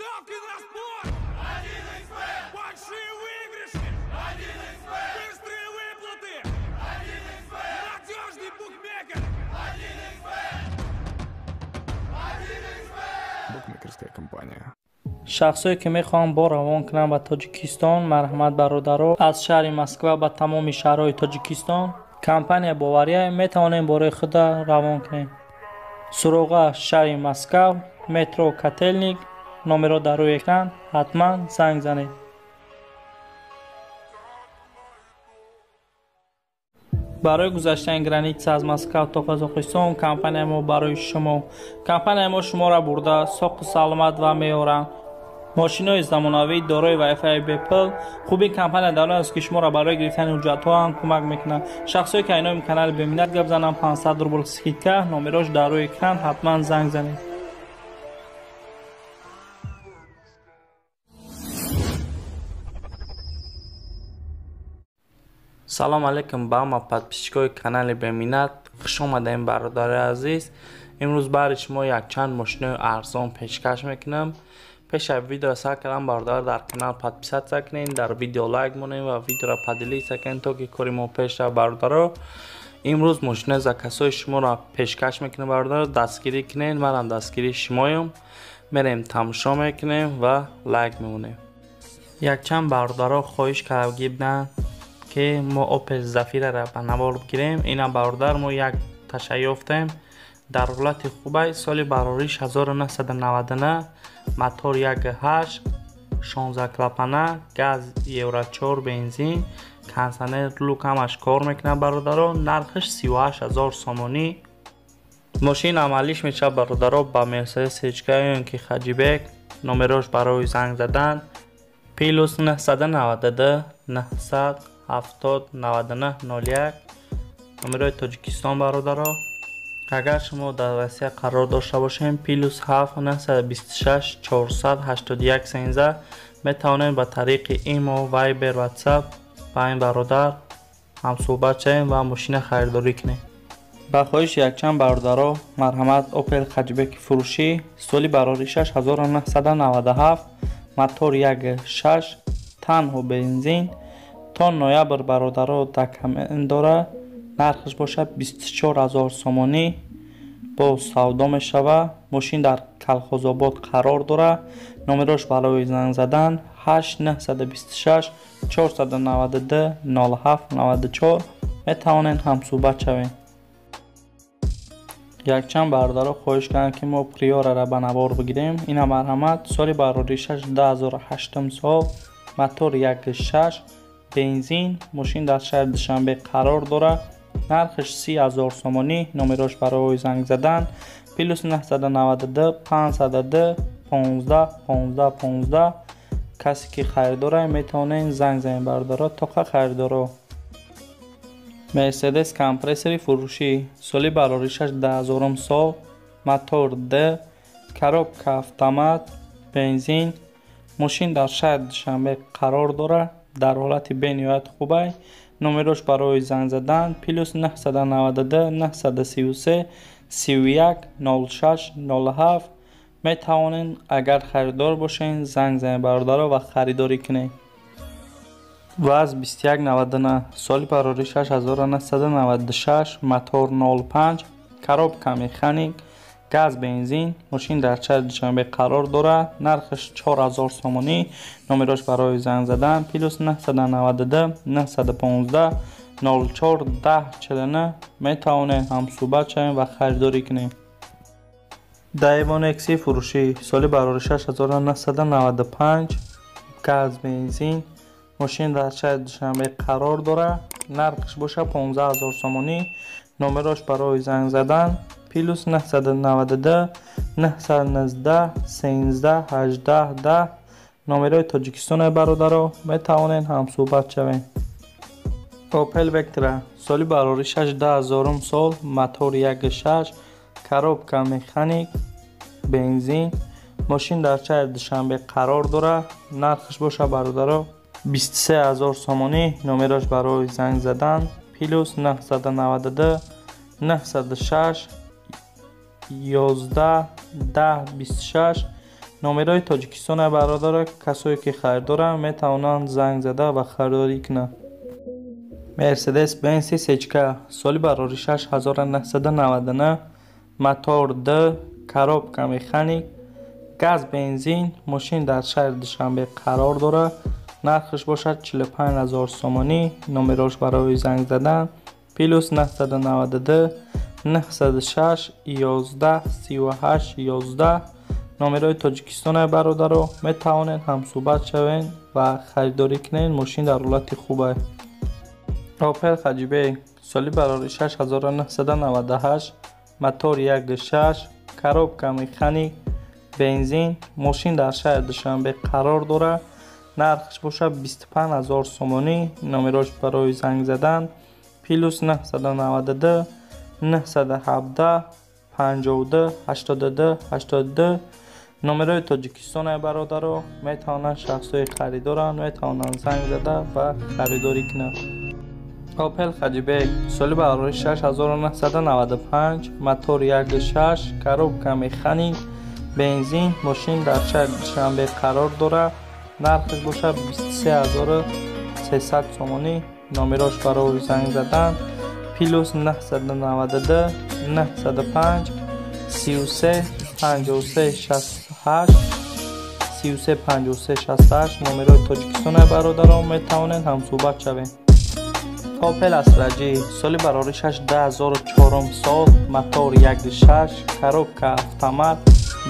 Ставки на спорт! 1xBet! Большие выигрыши! 1xBet! Быстрые выплаты! 1xBet! Надежный букмекер! 1xBet! 1xBet! Букмекерская компания. Шахсое ки мехоҳанд бор равон кунанд ба Тоҷикистон, марҳамат, бародаро, аз шаҳри Москва ба тамоми шаҳрҳои Тоҷикистон компания бовария, метавонем бораи худа равон кунем. Суроға: шаҳри Москва, метро Котельник, номерро дар рӯи экран, ҳатман занг занед. Барои гузаштани граница аз Москва то Қазоқистон компания мо барои шумо. Компания мо шуморо бурда соқу саломат ва меоранд. Мошинои замонавӣ дорои Wi-Fi бепул. Хуби компания дар он аст, ки шуморо барои гирифтани ҳуҷҷатҳо ҳам кӯмак мекунад. Шахсое ки айноми канали Беминат гап зананд, 500 рубл скидка, номерош дар рӯи экран, ҳатман занг занед. Салом алейкум ба ҳама подписчикои канали Беминат. Хуш омадаем, бародари азиз. Имрӯз баҳри шумо якчанд мошинои арзон пешкаш мекунам. Пеш аз видеоро сар кардан, бародар, дар канал подписаться кунед, дар видео лайк монед ва видеоро поделиться кунед, то ки кори мо пеш равад, бародаро. Имрӯз мошинои заказҳои шуморо пешкаш мекунем, бародаро, дастгирӣ кунед, манам дастгирии шумоем. Мерем, тамошо мекунем ва лайк мемонем. Якчанд бародаро хоҳиш карда буданд, ки мо Опел Зафираро ба навор бигирем. Ина, бародар, мо як таша ёфтем, дар ҳолати хубай, соли барориш 1999, мотор 1.8, 16 клапана, газ евро 4, бензин, кондиционер, люк, ҳамаш кор мекунад, бародаро. Нархаш 38 000 сомонӣ. Мошин амалиш мешавад, бародаро, ба Мерседес Сечка ё ки Хаҷибек. Номерош барои занг задан: плюс 992 970 99 01, номерои Тоҷикистон, бародаро. Агар шумо дар Россия қарор дошта бошем, плюс 7 926 481 13, метавонем ба тариқи имо, Вайбер, Ватсап ба ин бародар ҳамсӯҳбат шавем ва мошина харидорӣ кунем. Ба хоҳиши якчанд бародаро, марҳамат, Опел Хаҷбеки фурӯшӣ, соли бароришаш 1997, мотор 1.6, танҳо бензин, то ноябр, бародаро, документ дорад. Нархаш бошад 24 000 сомонӣ, боз савдо мешавад. Мошин дар Калхозобод қарор дорад. Номерош барои занг задан 8 926 492 07 94, метавонед ҳамсӯҳбат шавед. Якчанд бародаро хоҳиш карданд, ки мо Приорара ба навор бигирем. Ина, марҳамат, соли бароришаш 2008 сол, мотор 1.6, бензин, мошин дар шаҳри Душанбе қарор дорад. Нархаш 30 000 сомонӣ. Номерош барои занг задан плюс 992 502 15 15 15. Касе ки харидорае, метавонед занг занед, бародаро, тоқа харидоро. Мерседес Компрессори фурӯшӣ, соли бароришаш 2000 сол, мотор д, коробка автомат, бензин, мошин дар шаҳри Душанбе қарор дорад, дар ҳолати бениҳоят хубай. Номерош барои занг задан плюс 992 933 31 06 07, метавонед, агар харидор бошед, занг занед, бародаро, ва харидорӣ кунед. ВАЗ 2199, соли бароришаш 1996, мотор 05, коробка механик, газ, бензин, мошин дар шаҳри Душанбе қарор дорад. Нархаш 4000 сомонӣ. Номерош барои занг задан плюс 992 915 04 10 49, метавонед ҳамсӯҳбат шавем ва харидорӣ кунем. Дайван Экси фурӯшӣ, соли бароришаш 1995, газ, бензин, мошин дар шаҳри Душанбе қарор дорад. Нархаш бошад 15 000 сомонӣ. Номерош барои занг задан плюс 992 919 13 18 10, номерои Тоҷикистоне, бародаро, метавонед ҳамсӯҳбат шавед. Опел Вектра, соли бароришаш 2000 сол, мотор 1.6, коробка механик, бензин, мошин дар шаҳри Душанбе қарор дорад. Нархаш бошад, бародаро, 23 000 сомонӣ. Номерош барои занг задан плюс 992 906 11 10 26. Номерҳои Тоҷикистон бародаро, касое ки харидоранд, метавонанд занг зада ва харидорӣ кунанд. Мерседес Бенз Сечка, соли барори 6999, мотор Д, коробка механик, газ, бензин. Мошин дар шаҳри Душанбе қарор дорад. Нархаш бошад 45 000 сомонӣ. Номерош барои занг задан плюс 992 906 11 38 11. Номерҳои Тоҷикистон бародаро, метавонед ҳамсӯҳбат шавед ва харидорӣ кунед. Мошин дар ҳолати хуб аст. Опел Хаҷибек, соли барори 6998, мотор 1.6, коробка механик, бензин. Мошин дар шаҳри Душанбе қарор дорад. Нархаш бошад 25 000 сомонӣ. Номерош барои занг задан плюс 992 917 52 82 82. Номерҳои Тоҷикистон бародаро, метавонанд шахсҳои харидоранд, метавонанд занг зада ва харидорӣ кунанд. Опел Хаҷибек, соли барори 6995, мотор 1.6, коробка механик, бензин. Мошин дар шаҳри Душанбе қарор дорад. Нархаш бошад 23 300 сомонӣ. Номерош барои занг задан плюс 992 905 33 53 68, 33 53 68. Номерҳои Тоҷикистон бародарон, метавонед ҳамсӯҳбат шавед. Опел Астра Ҷи, соли бароришаш 2004 сол, мотор 1.6, коробка автомат,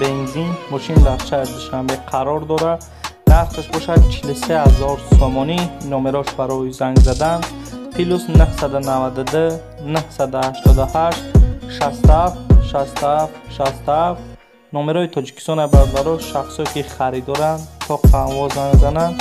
бензин. Мошин дар шаҳри Душанбе қарор дорад. Нархаш бошад 43 000 сомонӣ. Номерош барои занг задан плюс 992 988 67 67 67. Номерҳои Тоҷикистон бародаро, шахсое ки харидоранд, то қанво занг зананд.